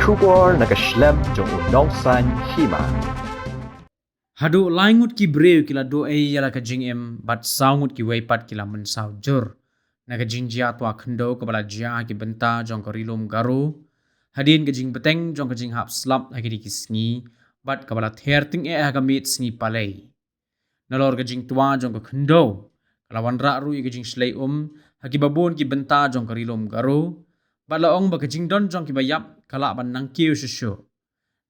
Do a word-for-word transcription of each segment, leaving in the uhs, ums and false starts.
Khubor na ka shlem jong u Nongsaiñ Hima. Haduh lai ngut ki briew ki la duh ei ïa la ka jingim, bad saw ngut kiwei pat ki la mynsaw jur na ka jingjia twa khyndew kaba la jia ha ki bynta jong ka Ri Lum Garo hadien ka jingbteng jong ka jinghap slap ha kine ki sngi, bad kaba la ther tyngeh ha ka miet sngi Palei. Nalor ka jingtwa jong ka khyndew, ka la wanrah ruh ïa ka jingshlei um ha kiba bun ki bynta jong ka Ri Lum Garo, bad la ong ba ka jingdon jong kiba ïap ka lah ban nang kiew shuh shuh.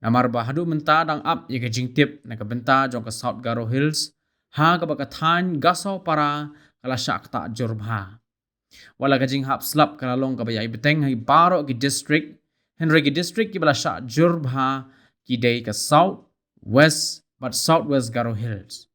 Namar ba haduh mynta dang ap ïa ka jingtip na ka bynta jong ka South Garo Hills, ha kaba ka thaiñ Gasaw Para ka la shah ktah jur bha. Wat la ka jinghap slap ka la long kaba ïai bteng ha baroh ki district, hynrei ki district kiba la shah jur bha ki dei ka South, West bad South West Garo Hills.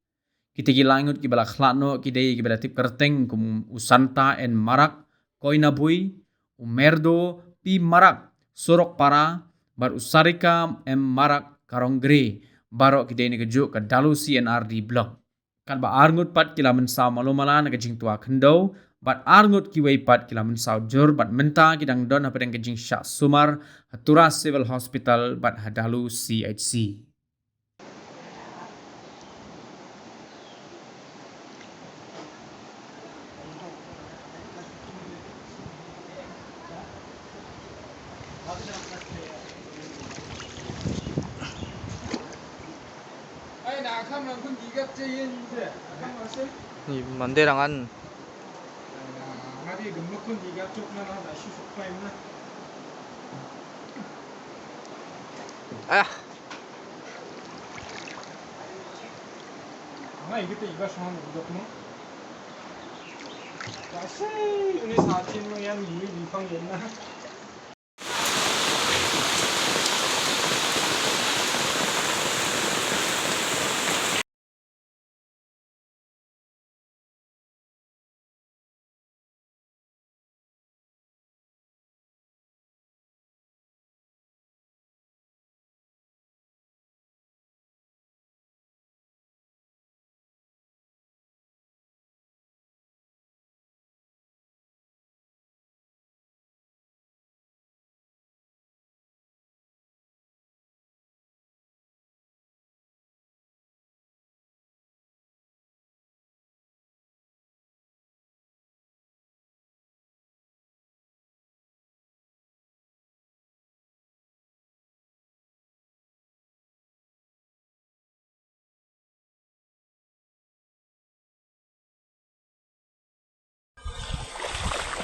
Kita ki lai ngut kiba la khlad noh ki dei kiba la tip kyrteng kum u Santa N Marak, Koinabui, u Merdo P Marak, Sorokpara, bad u Sarika M Marak, Karonggre, baroh ki dei na kajuh ka Dalu C and R D Block. Katba ar ngut pat ki la mynsaw malu mala na ka jingtwa khyndew, bad ar ngut kiwei pat ki la mynsaw jur, bad mynta ki dang don hapdeng ka jingshah sumar ha Tura Civil Hospital bad ha Dalu C H C. Ni Monday rangan. Ah. Ngai kita iba shong dok mo. Kasi ini satin mo yan, ini bifang yan na.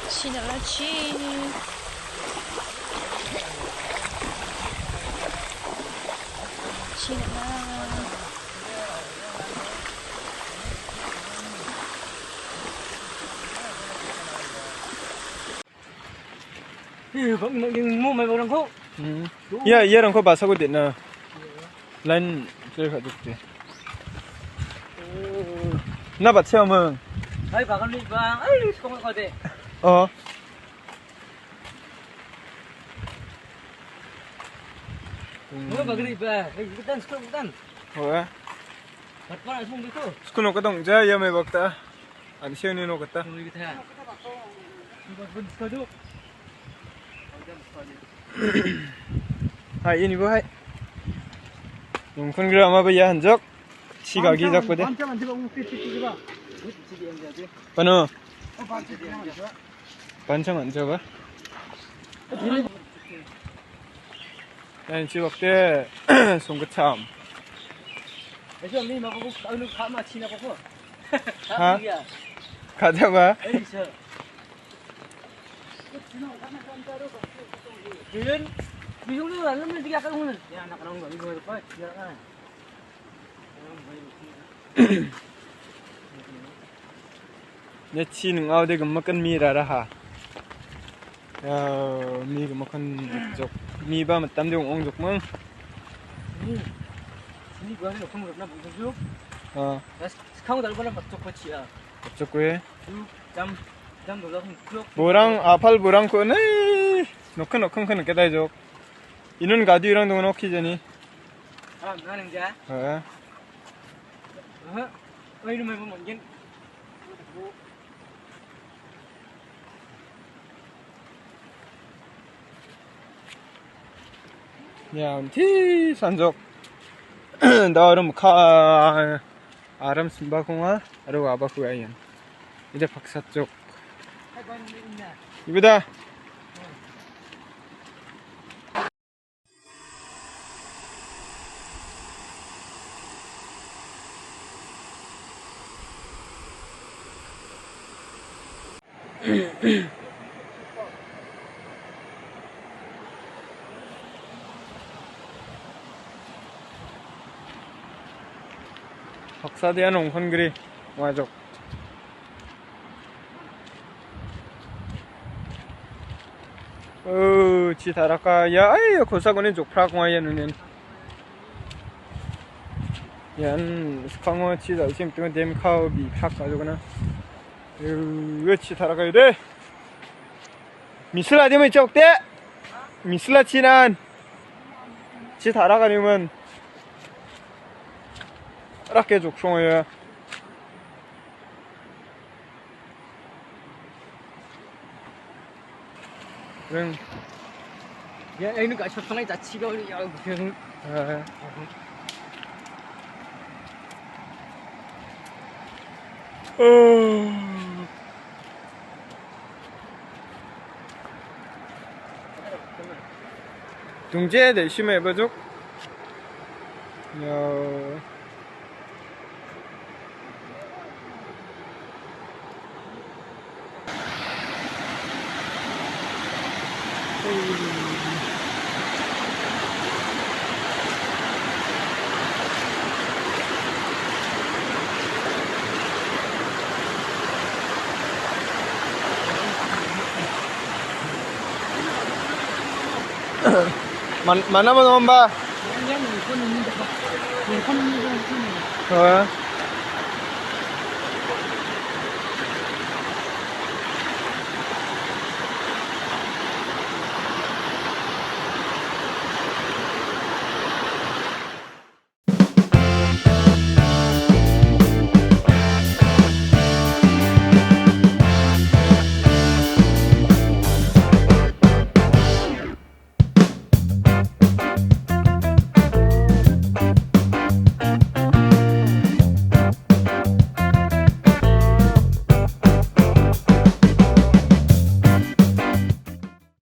Chi na la chi. Chi na la. Ih, bang, bang, bang, mo mai bang ko. Hmm. Tuh. Ya, ya, rang ko basa ko dit na. Line clear ka duk te. Oh. Na bat siya mo. Hai, bang, ni bang. Ai, skong ko de. Oh. Mo bang ni ba. Hai, kita skong kita. Oh, ya. Bat pa skong gitu. Skong ko dong ja ya mai bakta. An siang ni no kata. Hai, ini bo hai. Nung phun gra ma ba ya hanjok. Si ga gi jok pade. Pano. Panchang anjo ba. Yan si wakte sung kacham. Ha? Kata ba? Ne chi nung au de gum makan mi ra raha. Ya, mi gum makan jok. Mi ba matam de ong jok mang. Ni, ni gua ni ong jok na bang jok. Ha. Das kau dal bala matok ko chi a. Jok we. Du jam jam dal ong jok. Borang apal borang ko nei. Nokan nokan kan kedai jok. Inun gadi orang dong nok ki jani. Ah, nang ja. Ha. Aha. Oi, nu mai mo mangin. Ïa, un ti sanjok. Da rum kha aram simba khunga, aru aba khu ayan. Ida paksa jok. Ibida. Haksa dia nongkhon gri, wajok. Oh, Chitharaka, ya, ai, ya, khosa kone jok phrak wa ya nunen. Yan, skhango chi dal chim tu dem khao bi phrak wa jok na. Oh, Chitharaka de. Misla de mai chok te. Misla chinan. Chitharaka ni man. Rake jok shong ya. Reng. Ya, ini ka shot sangai ta chi ko ni ya. Eh. Oh. Tungje de shi me bajuk. Yo. Man, mana ba nomba? Ha?